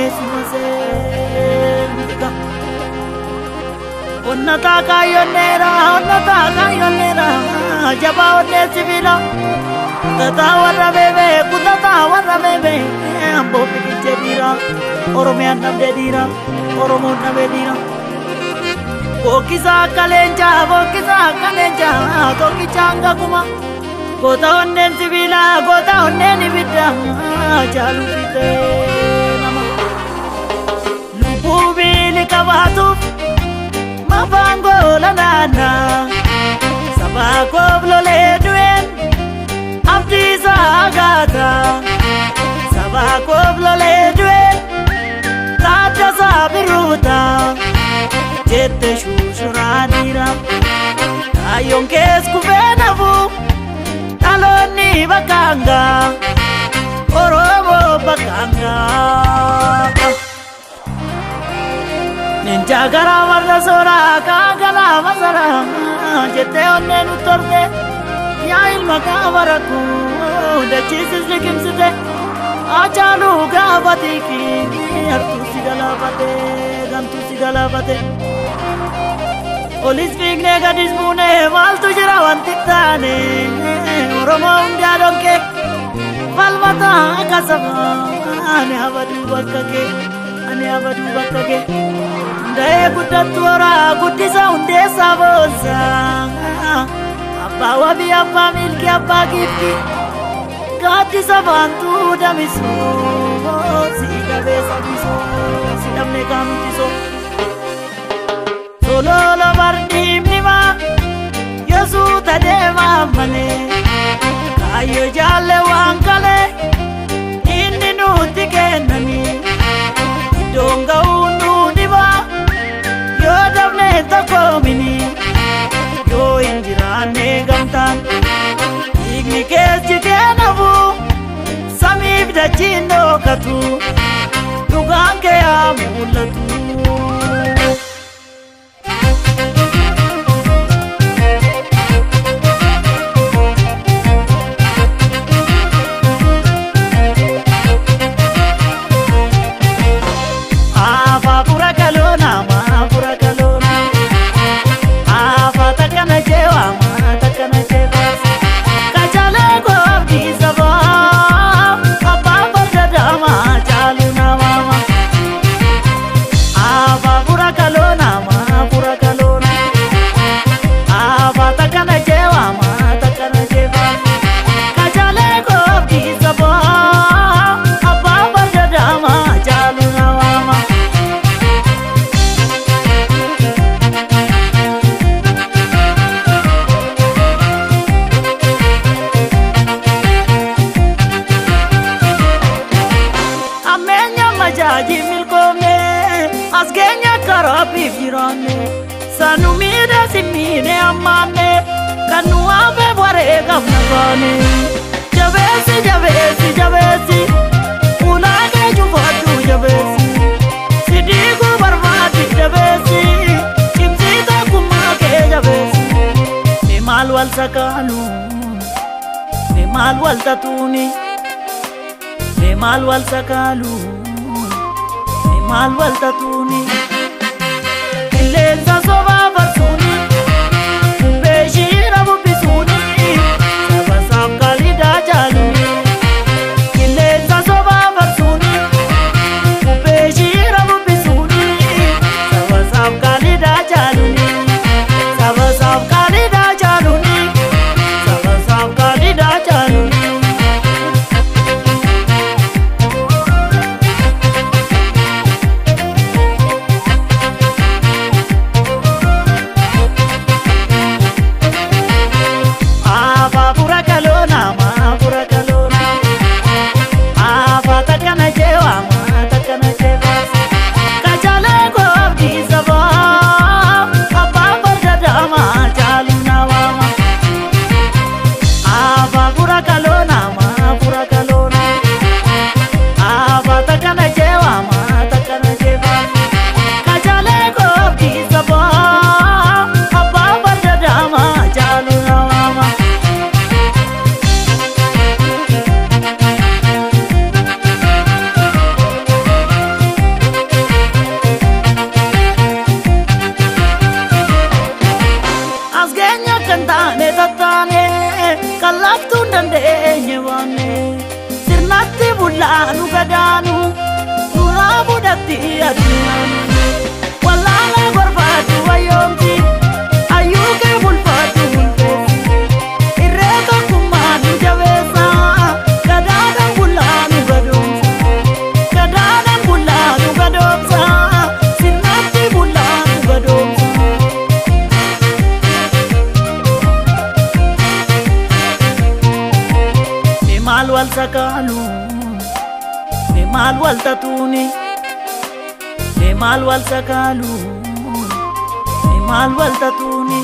Eessuma seetika. Onnataa kaayonneera, onnataa kaayonneera, jabaa onnee sibiila. Kutataa warra beebee, kutataa warra beebee, amboo biqilchee dhiira, Oromiyaan dhabdee dhiira, Oromoon dhabee dhiira. Bookkisaa akka leencaa, bookkisaa akka leencaa, tokkicha hanga kuma. Goota onneen sibiilaa, goota onneen ibiddaa, jaaluu fixee nama. Lubbuu biili qabaatuuf mafaan goola naannaa. Sabaa koof lolee du'een abdii isaa gaata. Sabaa koof lolee du'een taaddasaa biruuta. Jette shushuraa dhiira. Kaayyoon kees kufee nafu dhaloonni bakkaangaa. Oromoo bakkaangaa. Leencaa garaa warra sooraa kaan galaa masaraa jettee onnee nu torte yaa ilma gaafa rakkoo dachiisis liqimsite Hacaaluu gaafa xiiqii hartuu si galaafate gantuu si galaafate. Olis fiignee gadis buunee maaltu jira wanti taane Oromoo hundaa dhonkee falmataa akka sabaa ani abaduu bakka kee ani abaduu bakka kee. Hunda'ee guddattu horaa guddisa hundeessaa boonsaa abbaa wabii abbaa milkii abbaa giiftii gaaddisa baantuu damisuu si dhabee sabisuu si dhabnee kaamtisoo. Sololo bardiimnimaa yesuuta deemaa malee kaayyoo jaalle waan kalee inni nutti kennanii iddoon ga'uun nu dhibaa yoo dabne tokkoomini yoo hin jiraanne gamtaan dhiigni kees jigee nafu samiif dachiin dhokatu dhugaan kee haa mul'atu. Afa fura kalona ma fura kalona Afa takana jewa ma takana jewa Kachale ko abdi saba Abba farda dama chalu na mama Afa fura kalona ma fura kalona Afa takana jewa ma takana jewa Kachale ko abdi saba Abba farda dama chalu na mama. Ammeenya majaaji milkoomne as keenya karaa jiraanne sanu miidhe si miidhe ammaanne kan nu hafe wareegamna baane. Jabeessi jabeessi jabeessi ulaa kee cufaadhu jabeessi si diiguu barbaadi jabeessi cimsii tokkummaa kee jabeessi. Mee maal wal sakaalu mee maal wal tatuuni. Mee maal wal sakaalu mee maal wal tatuuni qilleensa sobaa farsuuni bubbee shiira bubbisuuni saba saaf qaaliidhaa jaaluuni qilleensa sobaa farsuuni bubbee shiira bubbisuuni saba saaf qaaliidhaa jaaluuni saba saaf qaaliidhaa jaaluuni saba saaf qaaliidhaa jaaluuni. Jirti addunyaan. Wallaala barbaadu wayyoomti, hayyuu kee bulfaatu bulteessi. Irree tokkummaa nu jabeessa, gadaadhaan bullaa nu gadoomsa. Gadaadhaan bullaa nu gadoomsa, sirnatti bullaa nu gadoomsa. Mee maal wal sakaalu, mee maal wal tatuuni, mee maal wal sakaalu, mee maal wal tatuuni.